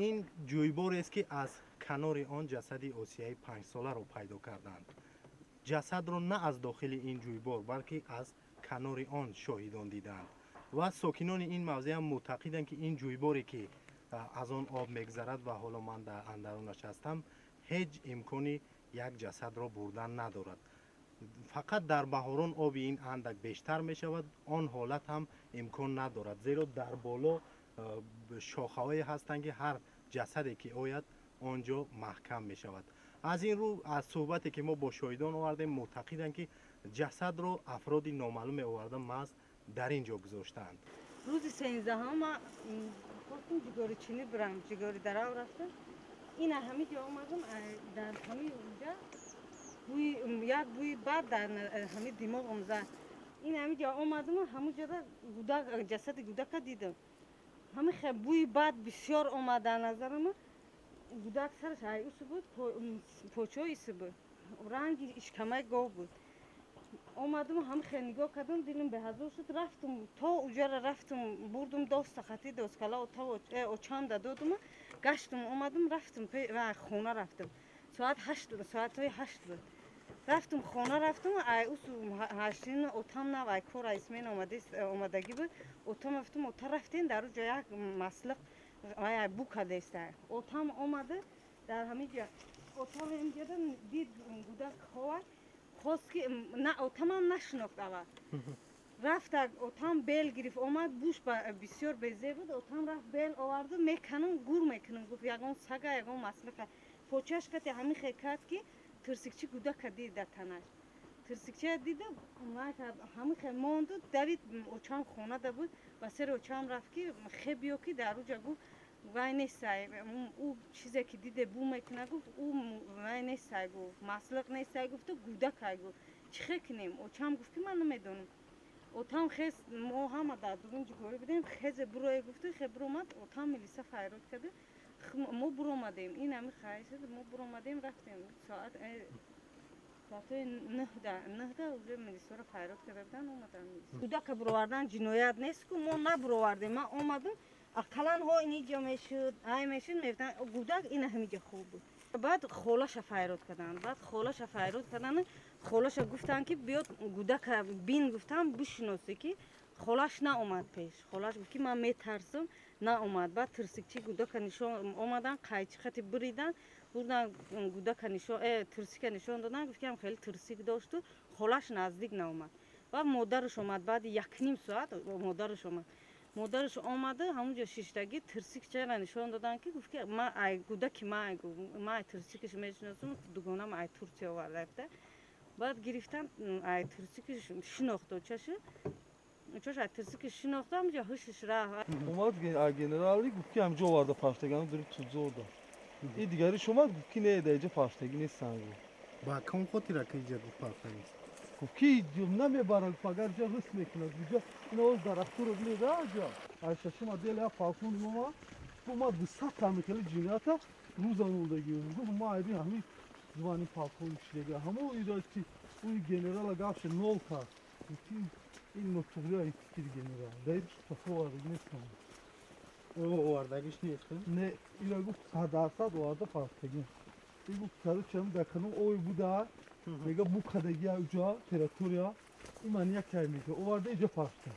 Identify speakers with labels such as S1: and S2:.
S1: Ин ҷӯйборест, ки аз канори он ҷасади Осияи 5-соларо пайдо карданд. Ҷасадро на аз дохили ин ҷӯйбор, балки аз канори он шоҳидон дидаанд ва сокинони ин мавзеъ ҳам мӯътақиданд, ки ин ҷӯйборе, ки аз он об мегзарад ва ҳоло ман дар андарунаш ҳастам, ҳеҷ имкони як ҷасадро бурдан надорад. Фақат дар баҳорон оби ин андак бештар мешавад. Он ҳолат ҳам имкон надорад, зеро дар боло шохаҳое ҳастанд, ки ҳар ҷасаде ки ояд, он ҷо маҳкам мешавад. Аз ин рӯ, аз суҳбате, ки мо бо шоҳидон овардем, мӯътақиданд, ки ҷасадро афроди номаълуме оварда, маҳз дар ин ҷо гузоштаанд.
S2: Рӯзи 13-ҳам ма хостум ҷуворичинӣ бирам, ҷуворӣ дарав рафтам. Ина ҳамин ҷо омадам, дар ҳамин ҷа бӯи, як бӯи бад дар ҳамин димоғам зад. Ин ҳамин ҷо омадам, ҳамун ҷода гудак, ҷасади гудака дидам. Ҳамин хел бӯи бад бисёр омад дар назарам. Гудак сараш айусу буд, почоиси буд, ранги ишкамаи гов буд. Омадам, ҳамин хел нигоҳ кардам, дилам беҳазор шуд. Рафтум то уҷара, рафтум, бурдум доста хати доскала очамда додум, гаштум, омадум, рафтум хона. Рафтум, соат 8, соатҳои 8 буд. Рафтум хона, рафтум, ай усу ҳаштин отам нав ай кор айсмен омадагӣ буд. Отам рафтум, ота, рафтем, дар уҷо як маслиқ бу кардеста. Отам омада, дар ҳамин ҷо отам инҷода дид, гудак ховад. Хост ки на, отамам нашинохт аввал. Рафта, отам бел гирифт, омад. Буш бисёр безеб буд. Отам рафт, бел оварду, меканам, гур мекунам, гуфт, ягон сага, ягон маслиқа. Почаш кати ҳамин хел кард, ки тирсикчи гудака дид, дар танаш тирсикчия дида, ҳамин хел монду, давид. Очам хонада буд, ба сари очам рафт, ки хе биё, ки дар уҷа, гуфт, вай нестай, ӯ чизе ки диде, бу мекуна, гуфт, ӯ вай нестай, гуфт, маслиқ нестай, гуфту гудакай, гуфт, чӣ хел кунем? Очам гуфт, ки ман намедонам. Отам хез, мо ҳама дар дурун ҷугорӣ будем. Хезе, бурое, гуфту, хе буромад. Отам милиса файрод карда, мо буромадем. Ин ҳами хай шуд, мо буромадем, рафтем. Соат соатҳои 9-да уже милисаро файрод карда буданд, омадан. Гудака буровардан ҷиноят нест ку, мо набуровардем. Ман омадам, ақаллан ҳо иниҷо мешуд, ай мешуд, мефтан, гудак ина ҳамиҷа хуб буд. Баъд холаша файрод карданд, баъд холаша файрод карданд, холаша гуфтанд, ки биёд, гудака бин, гуфтам, бишиносӣ, ки холаш наомад пеш. Холаш гуфт, ки ман метарсам, наомад. Баъд тирсикчи гудака нишон омадан, қайчи хати биридан, бурдан, гудака нишон, тирсика нишон додан. Гуфт, ки ҳам хеле тирсик дошту холаш наздик наомад. Баъд модараш омад, баъди якним соат модараш омад. Модараш омада, ҳамунҷо шиштагӣ, тирсикчара нишон доданд, ки гуфт, ки ма ай гудаки ма ай, ма ай тирсикаш мешиносам, дугонам ай Турсия оварда. Баъд гирифтан, ай тирсикаш шинохт, очашу очаш ай тирсикаш шинохта, ҳамунҷо ҳушаш рафт.
S3: Омад генерали, гуфт, ки ҳамҷо оварда паштагану дури тузода. И дигариш омад, гуфт, ки не, дар иҷа паштагӣ нестан, гуфт.
S1: Ба ком хотира ки иҷа гуфт паштагӣ нест?
S3: Гуфт, ки намебарад, агар ҷа ҳис мекунад. Иҷа ина оз дарахтуро бинед, аҷа ай шашум отдел я полковник омад, гуфт, ма 200 ҳами хели ҷиноята рӯза мондагӣ. Гуфт, ма айби ҳами звани полковник шидага. Ҳамо ида ки уи генерала гапше нол кард. Гуфт, ки ин нотуғри ай фикри генерал дар тафо овардагӣ нестам.
S1: Овардагиш нест?
S3: Не, ира гуфт, 100% оварда паштагӣ. И гуфт, короче, ҳами дар канон ой буда, мега, бу кадагия уҷа территория и ман якай мега, оварда иҷа пашта.